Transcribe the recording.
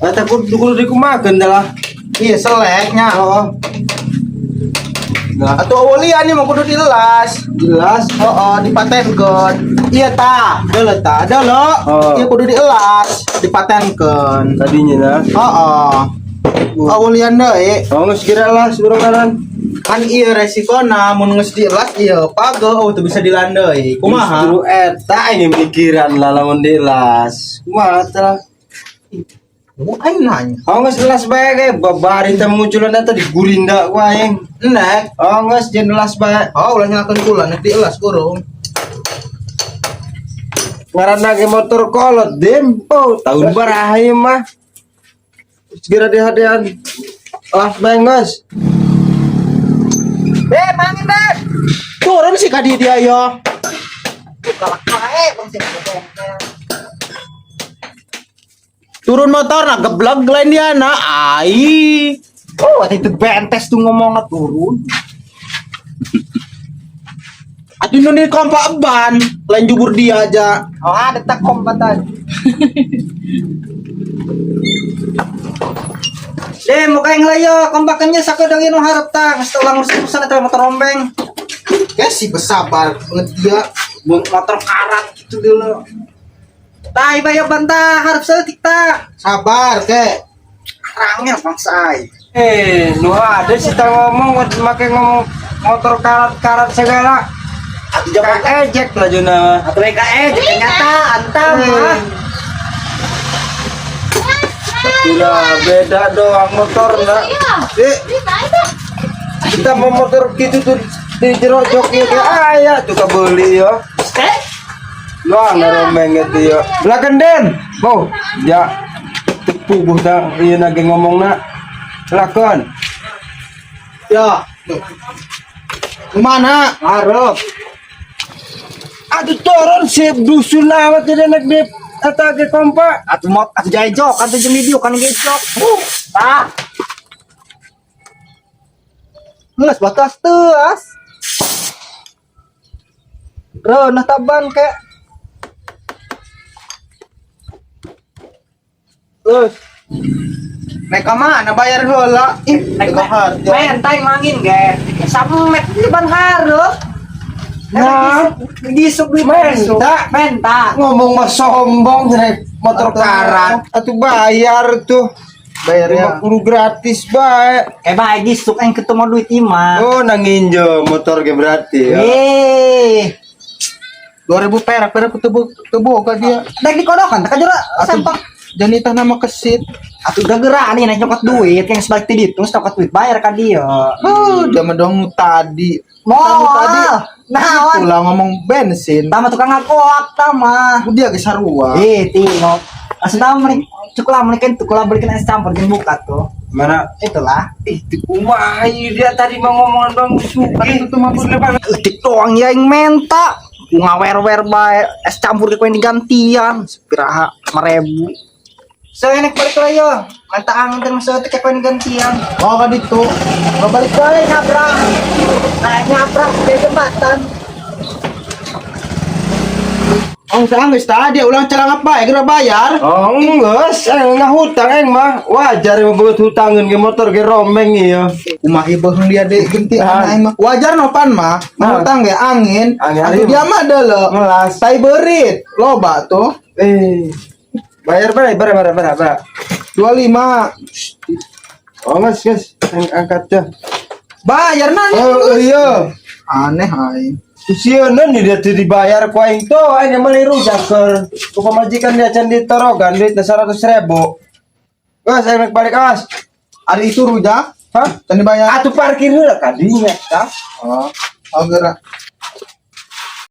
Eta kudu kudu dikumakeun dah lah. Iya, seleknya. Oh. Nah, Atau awalian nih mau kudu dilas. Jelas. Oh, dipatenkeun. Iya ta, deuleu ta, deuleu. Oh. Iya, kudu dielas, dipatenkeun. Tadinya nah. Oh. Awalian deui. Oh, geus kira lah urang kanan. Kan iya resikona mun geus dielas ieu page, oh, teu bisa dilandai. Kumaha? Justru eta aing mikiran lah lamun dilas. Kumaha tah? Oh, aing nanya. Oh, geus elas bae ge babari teh munculan eta di gurinda ku aing. Nek. Oh, geus jeung elas bae. Oh, ulah nyalakeun kula nek dielas kurung. Ngaranna ge motor kolot dem. Oh, tahun baraha ieu mah. Segera dihadean. Elas bae geus. Eh, mangin deh. Turun sih ka dia yo. Galak bae bang sing. Turun motor nah geblek lain dia nah. Ai. Oh, itu bentes tuh ngomongnya turun. Atuh nu di kompak ban, lain jubur dia aja. Oh, ada tak kompatan. Deh, mau kayak ngelayo, kompakannya sakedang nu harap tang, setelah ngurus-urusan eta motor rombeng. Kayak sih bersabar banget dia. Motor karat gitu dulu. Tah, iba bantah harap setik ta. Sabar kek. Rangel bangsa ai. Eh, nu ada sih tah ngomong make ngomong motor karat-karat segala. Atuh jaman Ka ejek lah juna mah. Atuh EKE nyata antam mah. Tidak beda doang motor nak. Eh, kita mau motor gitu tuh di jero joki kayak aya tuh kebeli yo. Eh, Luang rombeng gitu yo. Belakang den. Mau ya tepuguh dah ieu nage ngomong nak. Lakon. Ya. Kemana? Harap. Aduh turun sip dusun lawat jadi anak di eta ge kompa. Atuh mot atuh jae jok, atuh jeung video kan ge jok. Tah. Geus batas teu as. Reunah taban kek. Terus. Naik ke mana bayar heula? Ih, Naik naik harga. Mentai mangin ge. Samet di ban hareup. Nah. Disuk duit Menta. Menta. Ngomong mah sombong jadi motor karat. Atuh bayar tuh. Bayarnya. 50 gratis bae. Eh bae disuk aing ketemu duit imah. Oh, nang nginjo motor ge berarti ya. Eh, 2000 perak, perak tubuh tubuh ke dia. Daek dikodokan tak jero sempak. Janita nama kesit. Atuh udah gerak nih naik nyokot duit yang sebalik ti ditu nyokot duit bayar ka dia. Huh, zaman dong nu tadi. Moal. Nu tadi. Naon? Itulah ngomong bensin. Tama tukang ngakoak tama. Dia ge sarua. Eh, tengok. Langsung tahu mending cukup lah mending tuh kalau belikan es campur jeung buka tuh. Mana? Itulah. Ih, di kumaha ieu dia tadi mau ngomongan Bang Suki. Itu mah Letik doang ya yang menta. Ku ngawer-wer bae es campur ke kuen digantian sepiraha 5.000. So enak balik lah yo. Manta angin dan masuk ke kuen gantian. Oh, kan itu. Mau balik balik nabrak. Nah, nabrak di jembatan. Oh, sekarang geus tadi ulang celang apa ya kira bayar. Oh, geus, ngahutang aing mah. Wajar emang beut hutangeun ge motor ge rombeng ieu. Kumaha beuheung dia deh genti Ah. aing mah. Wajar no pan mah. Ah. Ngutang ge angin. Angin Atuh hari dia mah deuleu. Ngelas. Tai beurit. Loba tuh. Eh. Bayar bayar bayar bayar bayar. bayar. 25. Oh, geus geus, Aing angkat dah. Bayar nanya. Oh, iya. Aneh aing. Sieun nih dia tuh dibayar ku aing tuh aing yang meuli rujak ke ku pamajikan dia can ditorogan duit 100.000. Geus aing rek balik awas. Ari itu rujak. Hah? Can dibayar. Atuh parkir heula kadinya tah. Oh, oh gerak.